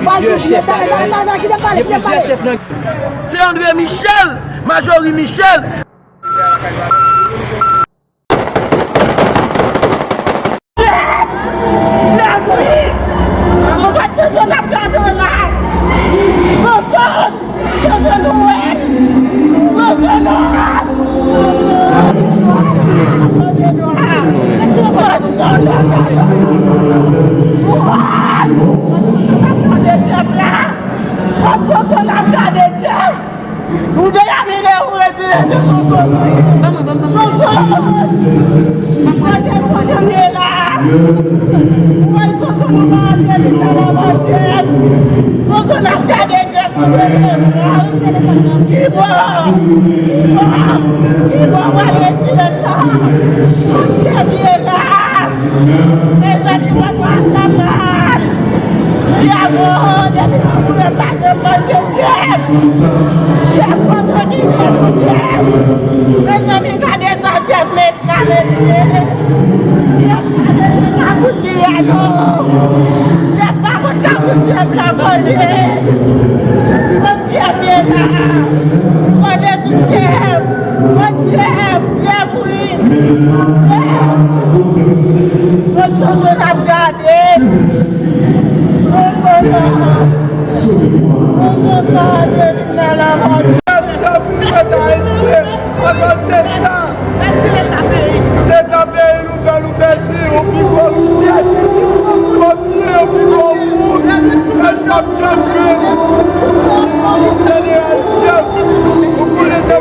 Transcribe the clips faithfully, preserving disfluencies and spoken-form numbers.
Bondye, chèf la, gen plizyè chèf nan. Se André Michel, Majorie Michel. Soso n ap gade w la. Soso! Soso nou wè! Soso nou wè! Soso nou wè! Soso n ap gade Jeff la! Soso n ap gade Jeff! Ou deyabile, ou retire de sou kote. Soso! Kote Soso ye la? Ou wè Soso nou pa antre li nan lavantyè. Soso n ap gade Jeff sou telefòn nan. Ki bò? Ki bò? Ki bò w al retire la? Kote Jeff ye la? Mezanmi, mwen pa kapab. Bravo, depi nou koule pa devan Jeff. Jeff, kote ki Jeff, Jeff? Mezanmi, gade sa Jeff met la, mesye. Jeff pa vle pa kout li a non. Jeff pa konn ka kout Jeff la, kote? Kote Jeff ye la? Kote sou Jeff? Kote Jeff? Jeff, wi. Jeff! Kote Soso n ap gade? Soso la. Soso la, vin nan la mò. Mèsi anpil, pèp ayisyen. Akoz de sa, Leta peyi nou fè nou pèdi yon pi gwo richès. Kontinye yon pi gwo wout. Fè n ap chanpyon. Jeneral Jeff, ou konnen se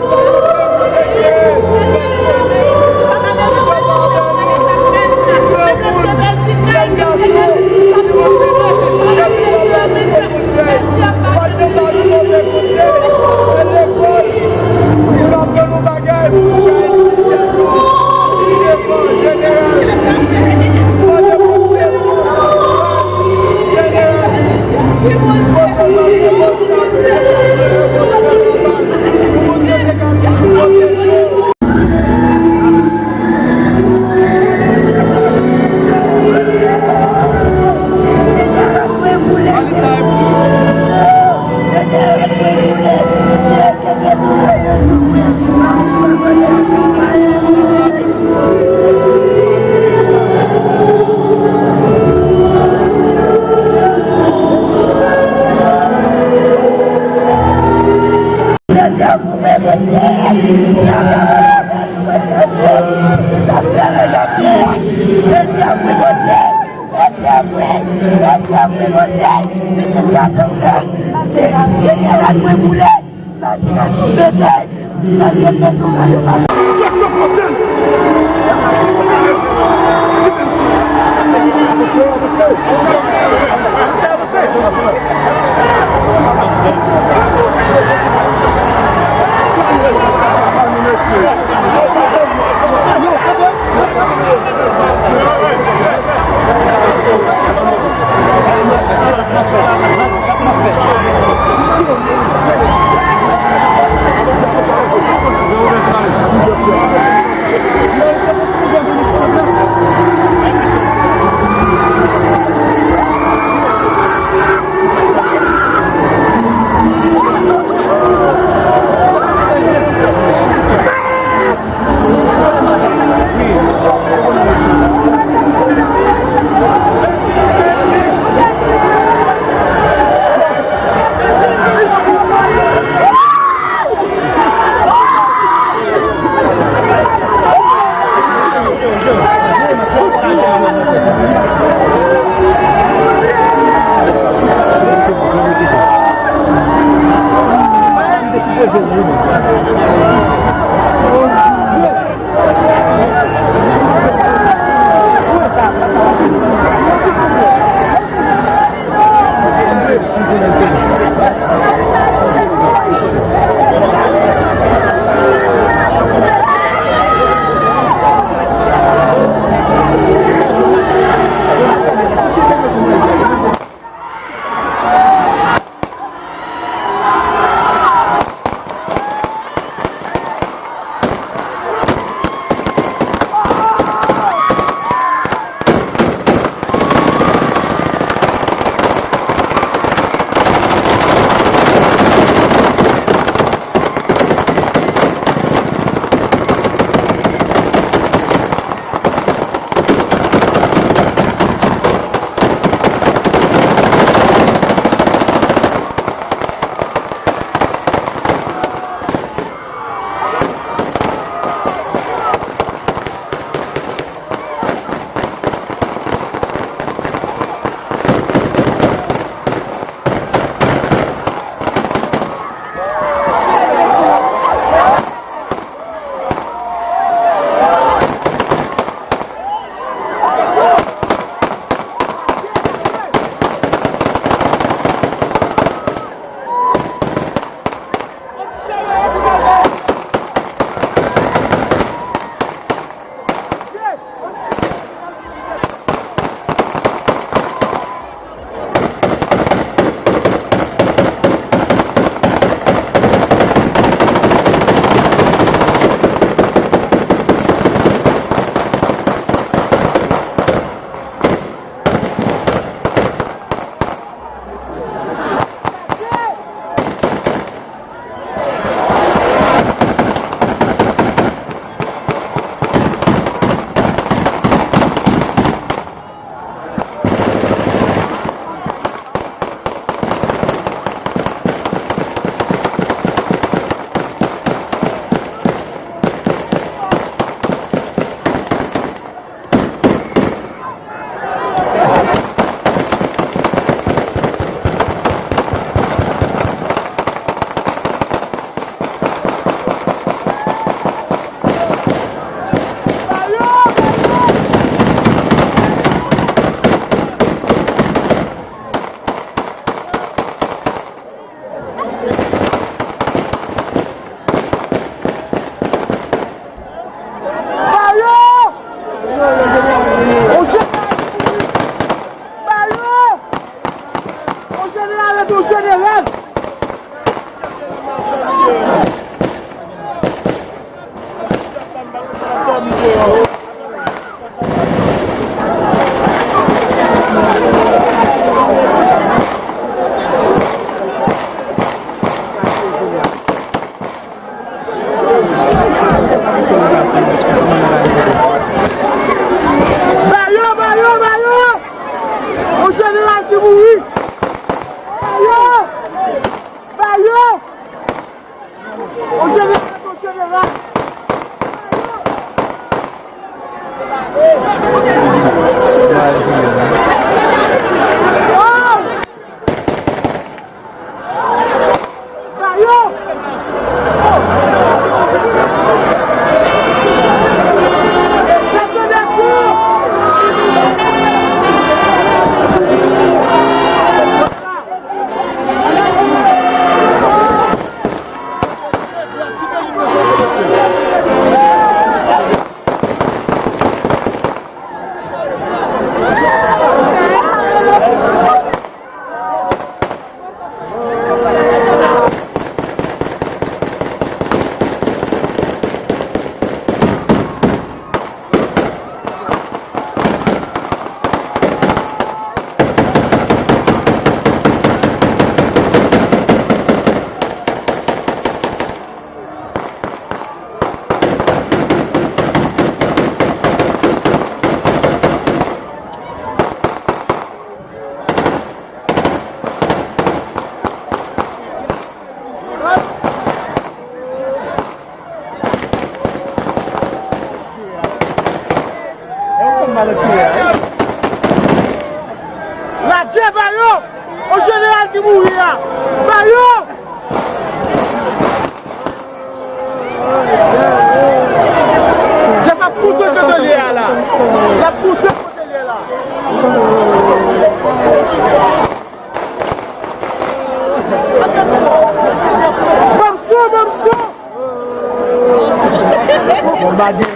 Pa gen.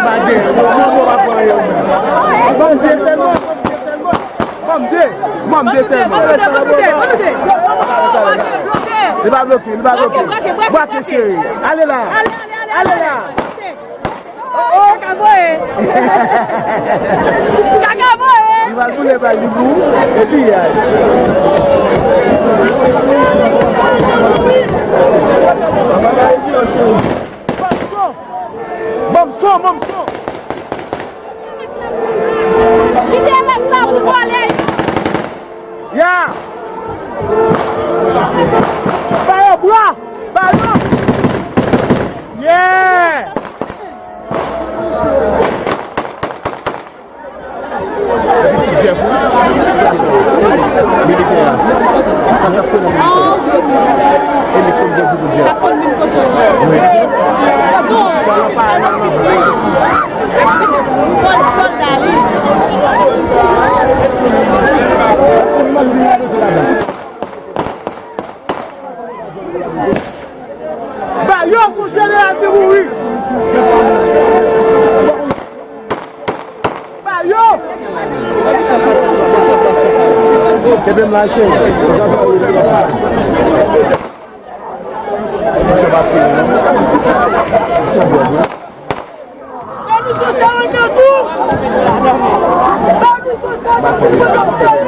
Pa gen. Bon, bon, bon, pa pran yo. Bon, de sèlman. Bon, de. Bon, de sèlman. Li pa bloke, li pa bloke. Brake, cheri. Ale la. Ale la. Oh, oh. Kaka voye. Kaka voye. Li va boule bal li pou ou. Epi, ay. Banm son, banm son. Kite rès la pou vole. Ya! Ba yo bra! Ba yo! Yeah! Jeff, wi. Militè a. Sa t ap fè nan militè a. E li konn bandi pou Jeff. Wi. Sòlda li. Ba yo, se yon jeneral ki mouri. Ba yo. Kenbe m la, cheri. Misye pa tire, non. Misye bwè, wi. Ba misye sèren nan tou. Ba misye sèren nan tou.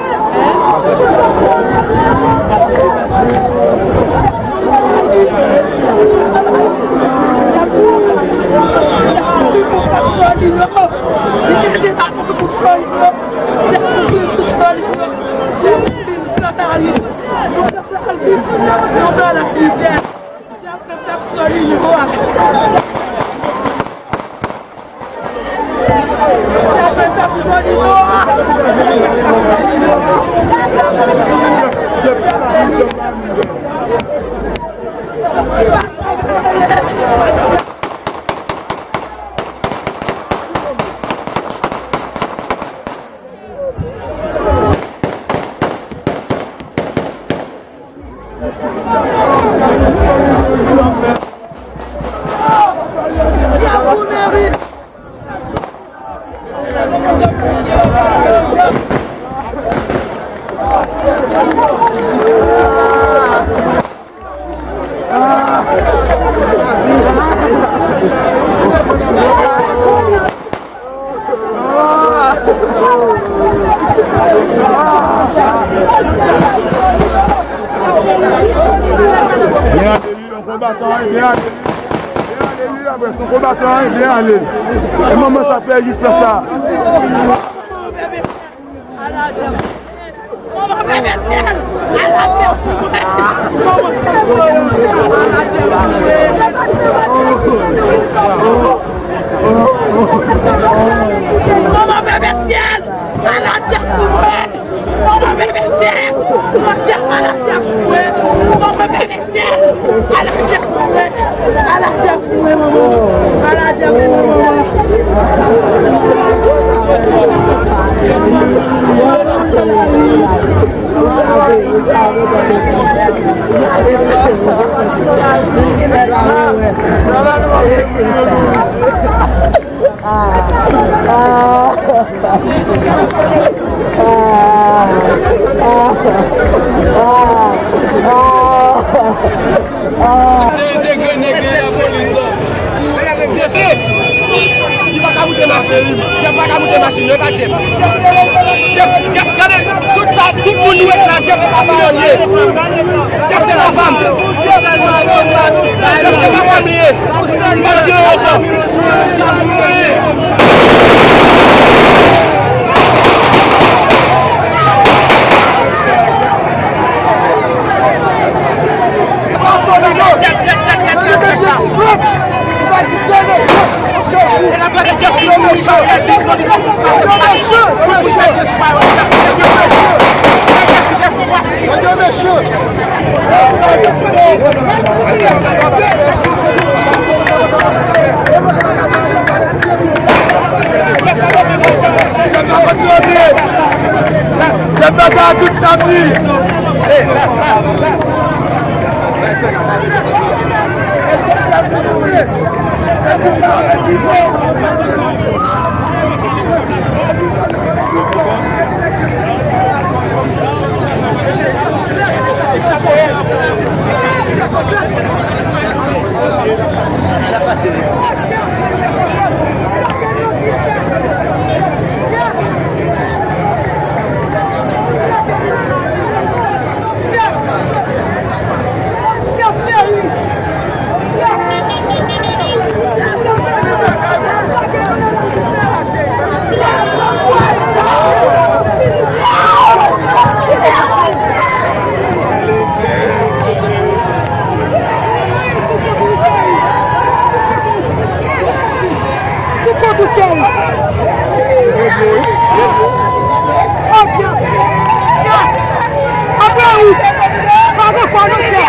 Byen ale, wi, yon konbatan, wi, byen ale, wi. Byen ale, wi, apre, se yon konbatan, wi, byen ale. E manman sa fè jis la sa. Manman bebe tyèl! Ala dyab pou mwen! Manman fè voye! Ala dyab pou mwen! Manman bebe tyèl! Ala dyab pou mwen! Manman bebe tyèl! Ala dyab pou mwen! Manman bebe Ala dyab pou mwen! Ala dyab pou mwen, manman! Ala dyab pou mwen, manman! Ah, ah, ah, ah, ah, ah. Te, te grenn nèg nan lapolis la. Mesye, li pa ka moute machin, Jeff pa ka moute machin, non, e pa Jeff. Jeff, Jeff, gade, tout sa, tout moun nou wè la, Jeff se pa piyonye. Jeff se pa fam. Jeff se pa fam li ye. Bandi yo ankò. Sou kont ou, cheri. Oh, Dye. Apre ou. Pa gen fwa, non, cheri.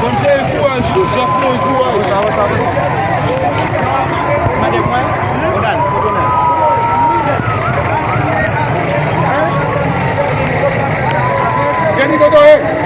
Banm cheri, kouraj wi, Jeff Louis, kouraj. Granny, kote w ye?